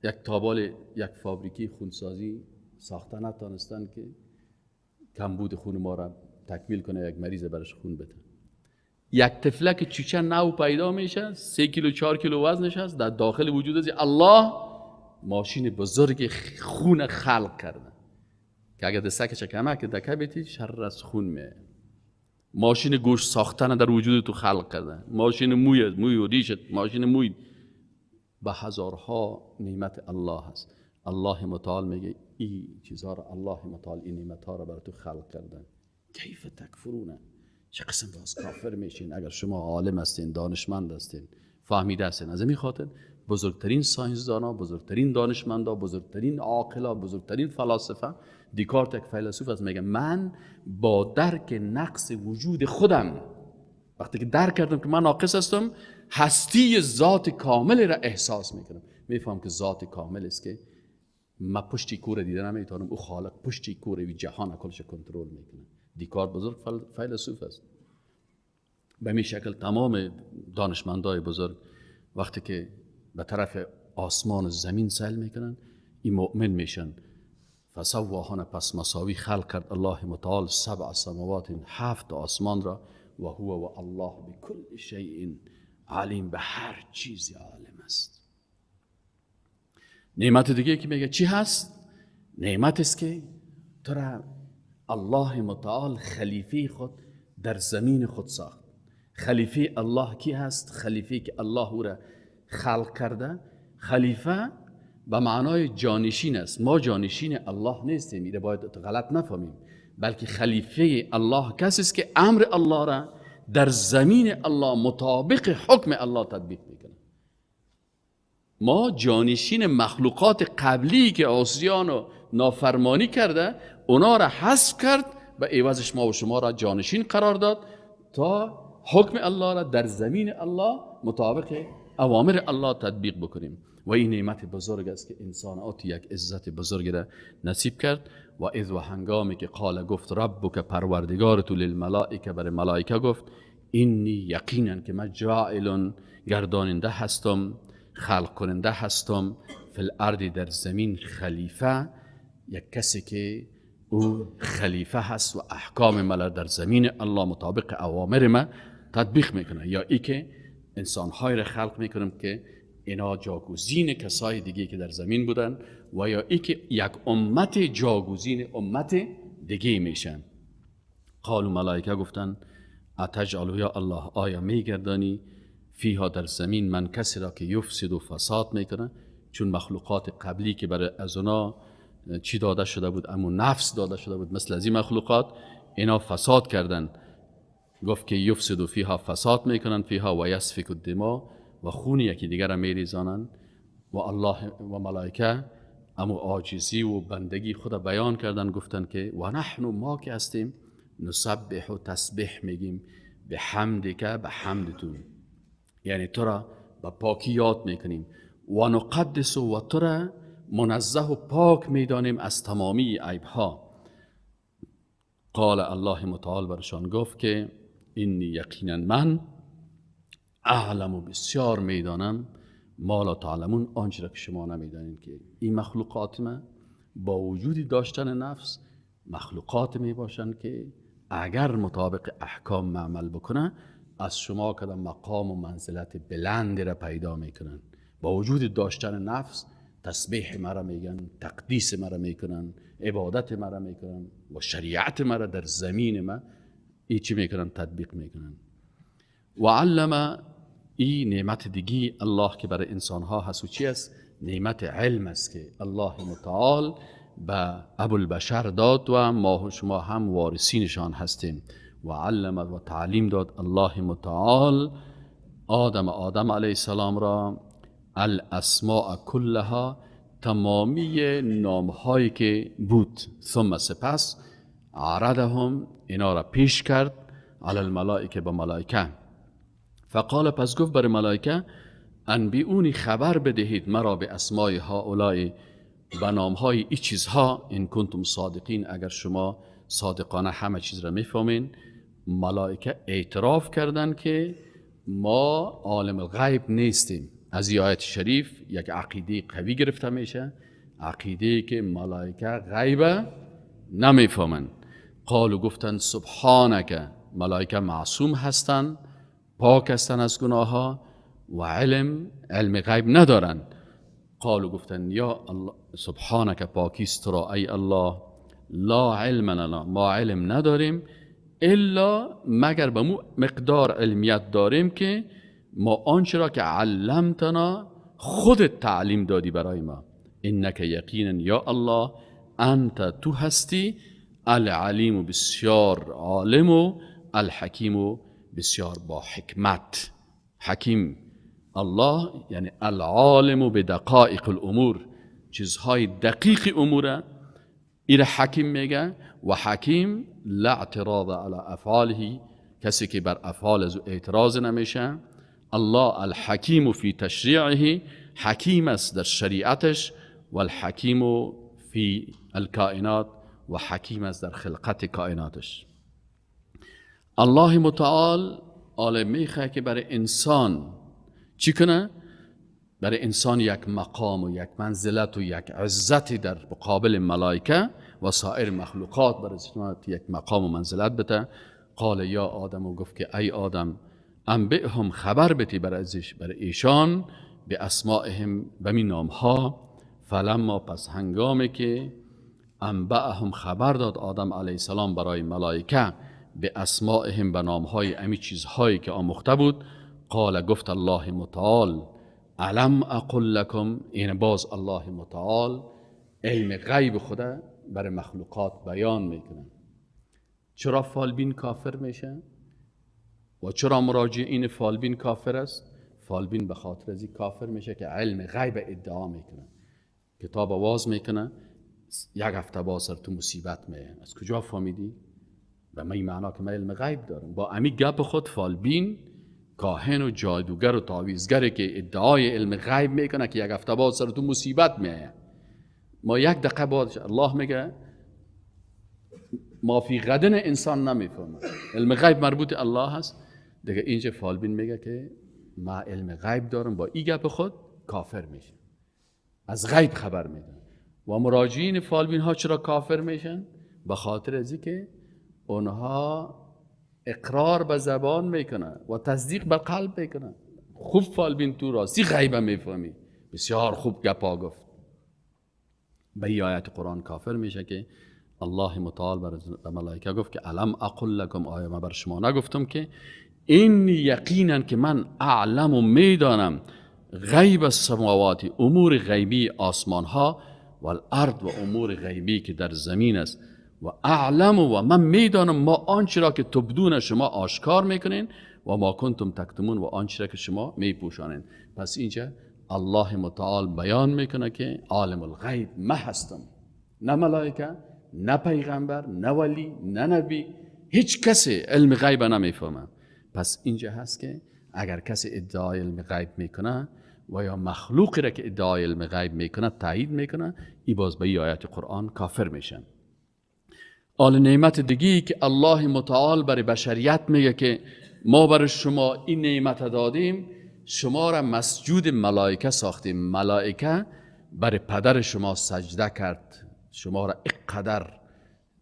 A: یک تابال یک فابریکی خونسازی ساخته نتانستن که کمبود خون ما را تکمیل کنه، یک مریض برش خون بده. یک طفلک چوچه نو پیدا میشه، 3 کیلو 4 کیلو وزنش هست، در داخل وجود از الله ماشین بزرگ خون خلق کرده که اگر دستکش کمک دکه بیتی شر از خون میه. ماشین گوشت ساختن در وجود تو خلق کرده، ماشین موی، موی و ریشت، ماشین موی. به هزارها نعمت الله هست. الله متعال میگه این چیزها را الله متعال، این نعمت ها را برای تو خلق کرده. کیف تکفرونه، چه قسم باز کافر میشین اگر شما عالم هستین، دانشمند هستین، فهمیده هستین. از این خاطر بزرگترین ساینسدانا، بزرگترین دانشمندا، بزرگترین عاقلا، بزرگترین فلاسفه، دیکارت یک فیلسوف است، میگه من با درک نقص وجود خودم، وقتی که درک کردم که من ناقص هستم، هستی ذات کامل را احساس میکنم، میفهم که ذات کامل است که من پشتی کوره دیده نمیتونم، او خالق پشتی کوره و جهان کلش کنترل میکنه. دیکارت بزرگ فیلسوف است. به می شکل تمام دانشمندای بزرگ وقتی که به طرف آسمان و زمین سیل میکنن، این مؤمن میشن. فسواهن، پس مساوی خلق کرد الله متعال 7 سماوات، 7 آسمان را، و هو و الله بکل شیء علیم، به هر چیزی عالم است. نعمت دیگه که میگه چی هست؟ نعمت است که تو را الله متعال خلیفه خود در زمین خود ساخت. خلیفه الله کی هست؟ خلیفه که الله او را خلق کرده. خلیفه به معنای جانشین است. ما جانشین الله نیستیم، اینو باید غلط نفهمیم، بلکه خلیفه الله کسی است که امر الله را در زمین الله مطابق حکم الله تطبیق میکنه. ما جانشین مخلوقات قبلی که عصیان و نافرمانی کرده اونا را حذف کرد و عوضش ما و شما را جانشین قرار داد تا حکم الله را در زمین الله مطابق اوامر الله تطبیق بکنیم. و این نعمت بزرگ است که انسان آتی یک عزت بزرگ را نصیب کرد. و اذ و هنگامی که قال گفت ربک پروردگار تو للملائکه برای ملائکه گفت اینی یقینا که من جاعل گرداننده هستم، خلق کننده هستم، فی الارض در زمین خلیفه، یک کسی که او خلیفه هست و احکام من در زمین الله مطابق اوامر من تطبیق میکنه، یا ای که انسانهای را خلق میکنم که اینا جاگزین کسای دیگه که در زمین بودن، و یا ای که یک امت جاگزین امت دیگه میشن. قالوا ملائکه گفتن اتجعل یا الله آیا میگردانی فیها در زمین من کسی را که یفسد و فساد میکنه، چون مخلوقات قبلی که برای از اونا چی داده شده بود، اما نفس داده شده بود، مثل از این مخلوقات اینا فساد کردن. گفت که یفسد فیها فساد میکنن، فیها و یسفک الدماء و خون یکی دیگر را میریزانن. و الله و ملائکه اما عاجزی و بندگی خود بیان کردن، گفتن که و نحن ما که هستیم نسبح و تسبیح میگیم به حمدک به حمدتون، یعنی تو را به پاکی یاد میکنیم، و نقدس و تو را منزه و پاک میدانیم از تمامی عیبها. قال الله متعال برشان گفت که اینی یقینا من اعلم و بسیار میدانم ما لا تعلمون، آنچه را که شما نمیدانید، که این مخلوقات ما با وجود داشتن نفس مخلوقات می باشند که اگر مطابق احکام عمل بکنه از شما کدام مقام و منزلت بلند را پیدا میکنن. با وجود داشتن نفس تسبیح مرا میگن، تقدیس مرا میکنن، عبادت مرا میکنن و شریعت مرا در زمین ما ای چی میکنن؟ تطبیق میکنن. و علم، ای نعمت دیگی الله که برای انسان ها هست و چی است؟ نعمت علم است که الله متعال به ابوالبشر داد و ما و شما هم وارثینشان هستیم. و علم و تعلیم داد الله متعال آدم علیه السلام را الاسماء کلها، تمامی نامهایی که بود. ثم سپس عرضهم، اینا را پیش کرد علی الملائکه به ملائکه. فقال پس گفت بر ملائکه انبئونی خبر بدهید مرا به اسمای هؤلاء، به نامهای این چیزها، ان کنتم صادقین، اگر شما صادقانه همه چیز را میفهمین. ملائکه اعتراف کردند که ما عالم الغیب نیستیم. از این آیت شریف یک عقیده قوی گرفته میشه، عقیده که ملائکه غیب نمیفهمند. قالوا گفتند سبحانک، ملائکه معصوم هستند، پاک هستند از گناه ها و علم غیب ندارند. قالوا گفتند یا الله سبحانک، پاکیست را ای الله، لا علم لنا، ما علم نداریم الا مگر به مو مقدار علمیت داریم که ما آنچه را که علمتنا خودت تعلیم دادی برای ما. انک یقینا یا الله انت تو هستی العلیم و بسیار عالم و الحکیم و بسیار با حکمت. حکیم الله یعنی العالم بدقایق الامور، چیزهای دقیق امور ایره حکیم میگه. و حکیم لا اعتراض علی افعاله، کسی که بر افعال از او اعتراض نمیشه. الله الحکیم فی تشریعه، حکیم است در شریعتش، و الحکیم فی الکائنات، و حکیم است در خلقت کائناتش. الله متعال عالم میخواه که برای انسان چی کنه؟ برای انسان یک مقام و یک منزلت و یک عزتی در مقابل ملائکه و سایر مخلوقات برای یک مقام و منزلت بده. قال یا آدم، و گفت که ای آدم انبئهم، خبر بتی برای ایشان به اسمائهم، به می نامها. فلما پس هنگامی که انبأهم خبر داد آدم علیه السلام برای ملائکه به اسمائهم، به نامهای امی چیزهایی که آموخته بود، قال گفت الله متعال الم اقل لکم، این باز الله متعال علم غیب خدا برای مخلوقات بیان میکنه. چرا فالبین کافر میشه و چرا مراجعین فالبین کافر است؟ فالبین به خاطر از کافر میشه که علم غیب ادعا میکنه، کتاب آواز میکنه، یک هفته باز سر تو مصیبت میه. از کجا فهمیدی؟ به من معنا که من علم غیب دارم. با امی گپ خود فالبین کاهن و جادوگر و تعویذگر که ادعای علم غیب میکنه که یک هفته باز سر تو مصیبت میه، ما یک دقیقه بعد الله میگه ما فی غدن انسان نمیفهمه، علم غیب مربوط الله هست. دیگه اینجا فالبین میگه که ما علم غیب دارم، با این گپ خود کافر میشه، از غیب خبر میده. و مراجعین فالبین ها چرا کافر میشن؟ به خاطر از اینکه اونها اقرار به زبان میکنن و تصدیق بر قلب میکنن. خوب فالبین تو راستی غیب میفهمی، بسیار خوب گپا گفت. به این آیت قرآن کافر میشه که الله متعال بر ملائکه گفت که الم اقل لکم، آیا من بر شما نگفتم که این یقینا که من اعلم و میدانم غیب السماوات، امور غیبی آسمان ها، و الارض و امور غیبی که در زمین است، و اعلم و من میدانم ما آنچه را که تبدون شما آشکار میکنین و ما کنتم تکتمون و آنچه را که شما میپوشانین. پس اینجا الله متعال بیان میکنه که عالم الغیب ما هستم، نه ملائکه، نه پیغمبر، نه ولی، نه نبی، هیچ کسی علم غیب نمیفهمه. پس اینجا هست که اگر کسی ادعای علم غیب میکنه و یا مخلوقی را که ادعای علم غیب میکنه تایید میکنه، ای باز به آیت قرآن کافر میشن. آل نعمت دیگی که الله متعال برای بشریت میگه که ما برای شما این نعمت دادیم، شما را مسجود ملائکه ساختیم، ملائکه برای پدر شما سجده کرد، شما را اقدر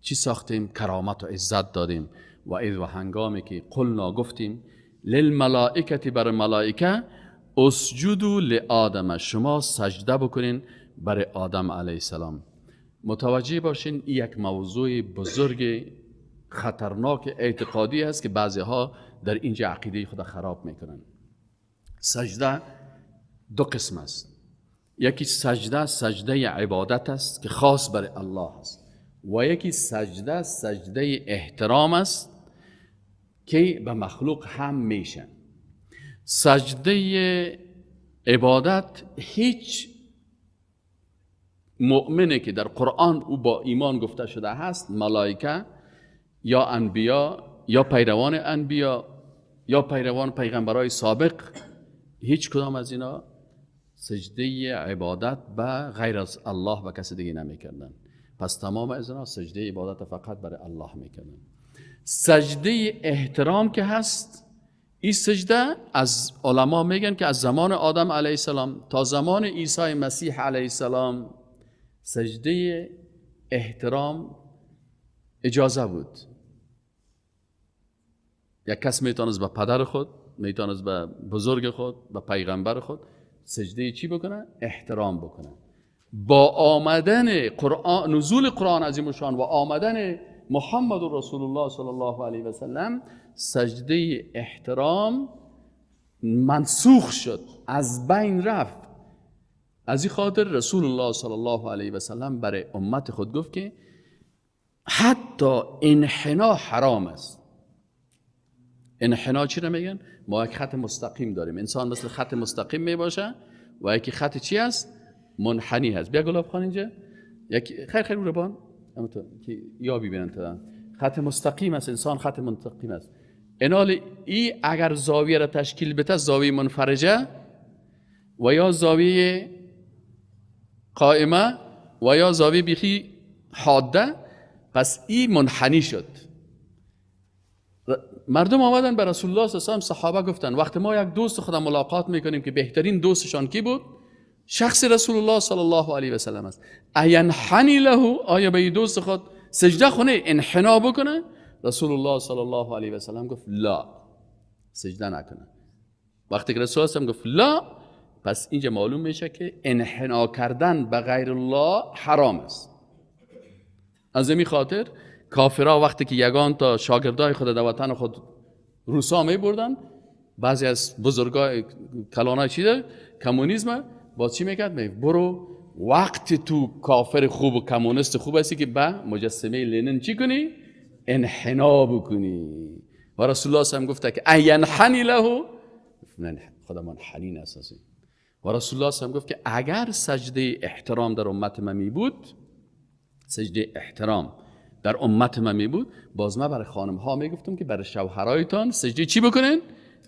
A: چی ساختیم؟ کرامت و عزت دادیم. و اذ و هنگامی که قلنا گفتیم للملائکه برای ملائکه اسجدوا لآدم، شما سجده بکنین برای آدم علیه السلام. متوجه باشین این یک موضوع بزرگ خطرناک اعتقادی است که بعضی ها در اینجا عقیده خود خراب میکنن. سجده دو قسم است. یکی سجده سجده عبادت است که خاص برای الله است، و یکی سجده سجده احترام است که به مخلوق هم میشه. سجده عبادت هیچ مؤمنه که در قرآن او با ایمان گفته شده هست، ملائکه یا انبیا یا پیروان انبیا یا پیروان پیغمبرای سابق، هیچ کدام از اینا سجده عبادت به غیر از الله و کسی دیگه نمیکردن. پس تمام از اینا سجده عبادت فقط برای الله میکردن. سجده احترام که هست، این سجده از علما میگن که از زمان آدم علیه السلام تا زمان عیسی مسیح علیه السلام سجده احترام اجازه بود. یک کس میتونست به پدر خود، میتونست به بزرگ خود، به پیغمبر خود سجده چی بکنه؟ احترام بکنه. با آمدن قرآن، نزول قرآن عظیم الشان و آمدن محمد رسول الله صلی الله علیه و سلم، سجده احترام منسوخ شد، از بین رفت. از این خاطر رسول الله صلی الله علیه و سلم برای امت خود گفت که حتی انحنا حرام است. انحنا چی رو میگن؟ ما یک خط مستقیم داریم، انسان مثل خط مستقیم میباشه و یکی خط چی است؟ منحنی هست. بیا گلاب خان اینجا، یک خیر خیر رو بان که یا ببینن تا خط مستقیم است، انسان خط مستقیم است. انال ای اگر زاویه را تشکیل بده، زاویه منفرجه و یا زاویه قائمه و یا زاویه بیخی حاده، پس ای منحنی شد. مردم آمدن به رسول الله صلی الله علیه و سلم، صحابه گفتن وقتی ما یک دوست خود ملاقات میکنیم که بهترین دوستشان کی بود؟ شخص رسول الله صلی الله علیه و سلم است. اینحنی له، آیا به دوست خود سجده خونه انحنا بکنه؟ رسول الله صلی الله علیه و سلم گفت لا، سجده نکنه. وقتی که رسول الله گفت لا، پس اینجا معلوم میشه که انحنا کردن به غیر الله حرام است. از این خاطر کافرها وقتی که یگان تا شاگردای خود در وطن خود روسا می بردن، بعضی از بزرگای کلانای چی داره کمونیسم با چی میکرد؟ می برو وقتی تو کافر خوب و کمونیست خوب هستی که به مجسمه لنین چی کنی؟ انحنا بکنی. و رسول الله هم گفته که اینحنی له، خودمان حنین اساسی. و رسول الله هم گفت که اگر سجده احترام در امت من می بود، سجده احترام در امت من می بود، باز من برای خانم ها می گفتم که برای شوهرایتان سجده چی بکنن؟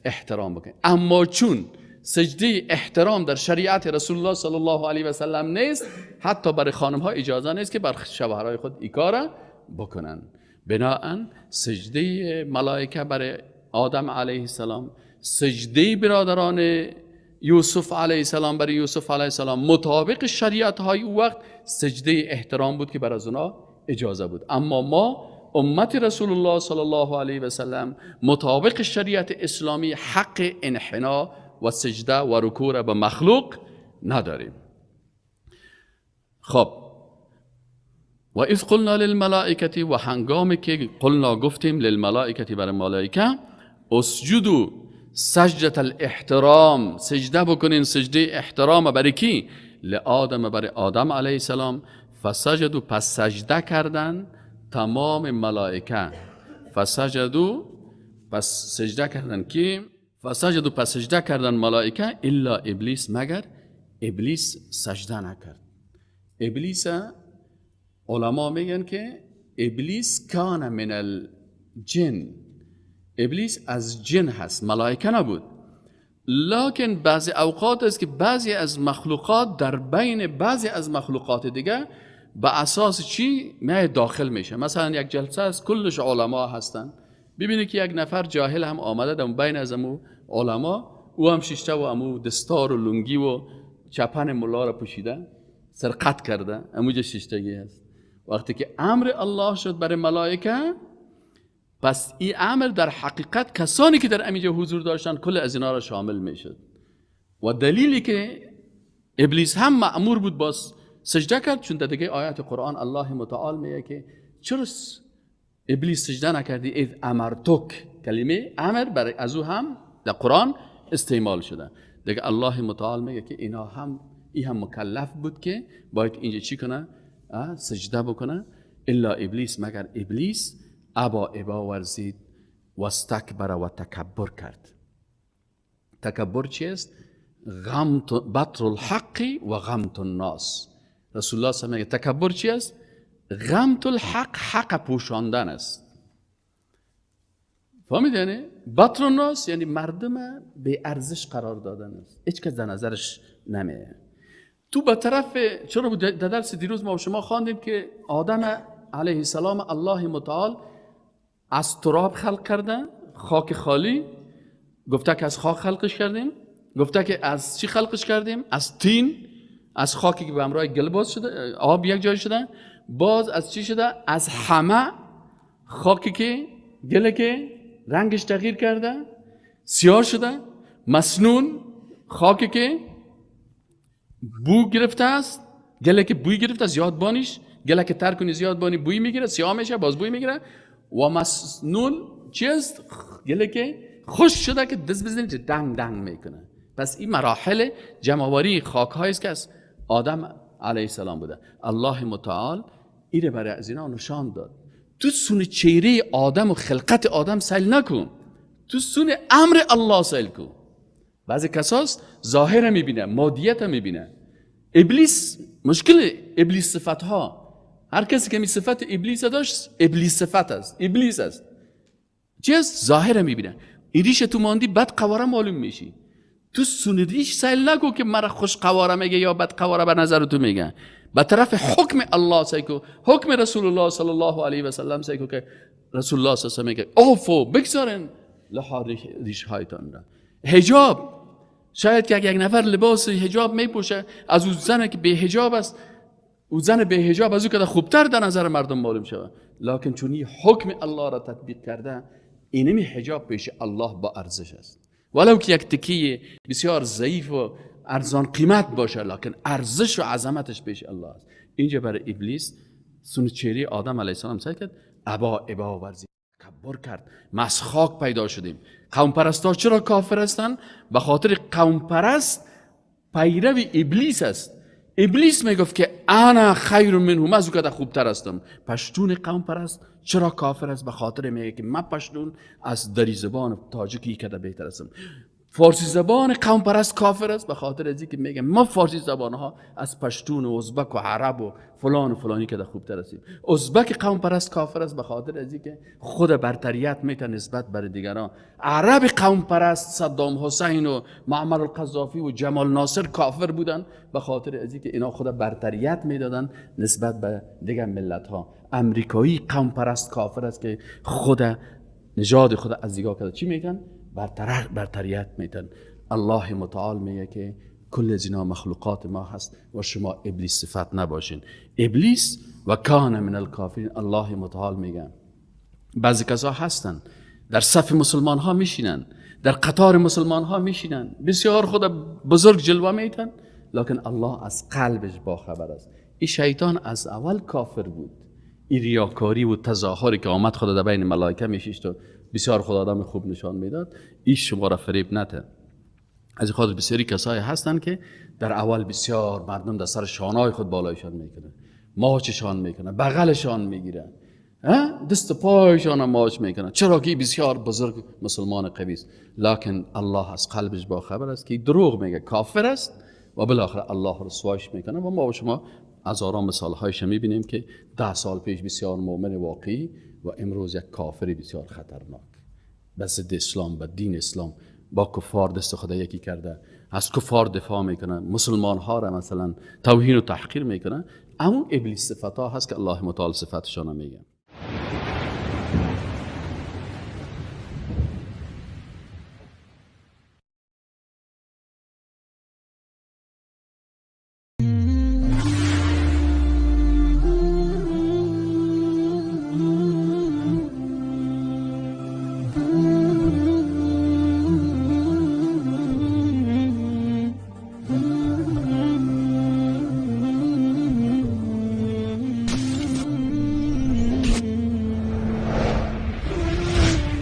A: احترام بکنن. اما چون سجده احترام در شریعت رسول الله صلی الله علیه و سلم نیست، حتی برای خانم ها اجازه نیست که بر شوهرای خود این کار بکنن. بناهن سجده ملائکه برای آدم علیه السلام، سجده برادران یوسف علیه السلام برای یوسف علیه السلام مطابق شریعت های او وقت سجده احترام بود که بر از اونا اجازه بود. اما ما امت رسول الله صلی الله علیه و سلم مطابق شریعت اسلامی حق انحنا و سجده و رکوع را به مخلوق نداریم. خب و اذ قلنا للملائکه، و هنگامی که قلنا گفتیم للملائکه برای ملائکه، اسجدوا سجدة الاحترام، سجده بکنین سجده احترام برای کی؟ لآدم، برای آدم علیه السلام. فسجدوا، پس سجده کردن تمام ملائکه. فسجدوا، پس سجده کردن کی؟ فسجدوا، پس سجده کردن ملائکه، الا ابلیس، مگر ابلیس سجده نکرد. ابلیس علما میگن که ابلیس کان من الجن، ابلیس از جن هست، ملائکه نبود. لکن بعضی اوقات است که بعضی از مخلوقات در بین بعضی از مخلوقات دیگه به اساس چی می داخل میشه. مثلا یک جلسه است کلش علما هستن، ببینید که یک نفر جاهل هم آمده در بین از امو علما، او هم شیشته و امو دستار و لنگی و چپن ملا را پوشیده سرقت کرده، اموجه شیشتگی هست. وقتی که امر الله شد برای ملائکه، پس این امر در حقیقت کسانی که در امیجا حضور داشتن کل از اینا را شامل میشد. و دلیلی که ابلیس هم مأمور بود باز سجده کرد، چون در دیگه آیات قرآن الله متعال میگه که چرا ابلیس سجده نکردی؟ اذ امرتک، کلمه امر برای از او هم در قرآن استعمال شده. دیگه الله متعال میگه که اینا هم ای هم مکلف بود که باید اینجا چی کنه؟ سجده بکنه. الا ابلیس، مگر ابلیس ابا ابا ورزید و استکبر و تکبر کرد. تکبر چیست؟ غمت بطر الحق و غمت الناس. رسول الله صلی الله علیه و تکبر چیست؟ غمت الحق، حق پوشاندن است. فهمید؟ یعنی بطر الناس یعنی مردم به ارزش قرار دادن است، هیچ کس در نظرش نمیه. تو به طرف چرا بود در درس دیروز ما شما خواندیم که آدم علیه السلام الله متعال از تراب خلق کرده، خاک خالی، گفته که از خاک خلقش کردیم، گفته که از چی خلقش کردیم؟ از تین، از خاکی که به همراه گل باز شده، آب یک جای شده، باز از چی شده؟ از همه خاکی که گله که رنگش تغییر کرده، سیاه شده، مسنون خاکی که بو گرفته است، گله که بوی گرفته است، زیاد بانیش، گله که تر کنی زیاد بانی بوی میگیره، سیاه میشه، باز بوی میگیره. و مسنون چیست؟ گله که خشک شده که دست بزنید که دنگ دنگ میکنه. پس این مراحل جمع‌آوری خاک هایی است که از آدم علیه السلام بوده. الله متعال ایره برای از اینا نشان داد. تو سون چهره آدم و خلقت آدم سیل نکن، تو سون امر الله سیل کن. بعضی کساس ظاهر میبینه، مادیت میبینه. ابلیس مشکل ابلیس صفت ها، هر کسی که می صفت ابلیس داشت ابلیس صفت است، ابلیس است. چیز ظاهر میبینه، این ریش تو ماندی بد قواره معلوم میشی. تو سون ریش سیل نکن که مرا خوش قواره میگه یا بد قواره به نظر تو میگه. به طرف حکم الله سیل کو، حکم رسول الله صلی الله علیه و سلم سیل کو که رسول الله صلی الله علیه و سلم میگه اوفو بگذارن لحا ریش هایتان را. حجاب، شاید که یک نفر لباس حجاب میپوشه، از اون زنه که به حجاب است، او زن به حجاب از او که خوبتر در نظر مردم معلوم شود، لکن چون این حکم الله را تطبیق کرده، اینمی حجاب پیش الله با ارزش است. ولو که یک تکیه بسیار ضعیف و ارزان قیمت باشه، لکن ارزش و عظمتش پیش الله است. اینجا برای ابلیس سون چهره آدم علیه السلام سعی کرد، ابا ابا ورزید، تکبر کرد، ما از خاک پیدا شدیم. قوم پرستا چرا کافر هستند؟ به خاطر قوم پرست پیرو ابلیس است. ابلیس میگفت که انا خیر منه، من از او کده خوبتر هستم. پشتون قوم پرست چرا کافر است؟ به خاطر میگه که من پشتون از دری زبان تاجیکی کده بهتر هستم. فارسی زبان قوم پرست کافر است به خاطر از اینکه میگه ما فارسی زبان ها از پشتون و ازبک و عرب و فلان و فلانی که خوبتر هستیم. ازبک قوم پرست کافر است به خاطر از اینکه خود برتریت میته نسبت بر دیگران. عرب قوم پرست صدام حسین و معمر القذافی و جمال ناصر کافر بودن به خاطر از اینکه اینا خود برتریت میدادن نسبت به دیگر ملت ها. امریکایی قوم پرست کافر است که خود نژاد خود از دیگه کرده چی میگن؟ برتریت میتن. الله متعال میگه که کل از اینا مخلوقات ما هست و شما ابلیس صفت نباشین. ابلیس و کان من الکافرین. الله متعال میگه بعضی کسا هستن در صف مسلمان ها میشینن، در قطار مسلمان ها میشینن، بسیار خود بزرگ جلوه میتن، لکن الله از قلبش باخبر است. این شیطان از اول کافر بود. این ریاکاری و تظاهری که آمد خود در بین ملائکه میشیشت و بسیار خدا آدم خوب نشان میداد، این شما را فریب نده. از این خاطر بسیاری کسایی هستند که در اول بسیار مردم در سر شانهای خود بالایشان میکنه، ماچشان میکنه، بغلشان میگیرن، دست پایشان ماچ میکنه، چرا که بسیار بزرگ مسلمان قوی است. لکن الله از قلبش با خبر است که دروغ میگه، کافر است و بالاخره الله رسوایش میکنه. و ما و شما هزاران مثالهایش میبینیم که 10 سال پیش بسیار مؤمن واقعی و امروز یک کافری بسیار خطرناک به ضد اسلام، به دین اسلام، با کفار دست خدا یکی کرده، از کفار دفاع میکنه، مسلمان ها را مثلا توهین و تحقیر میکنه. اما ابلیس صفت ها هست که الله متعال صفتشان میگه.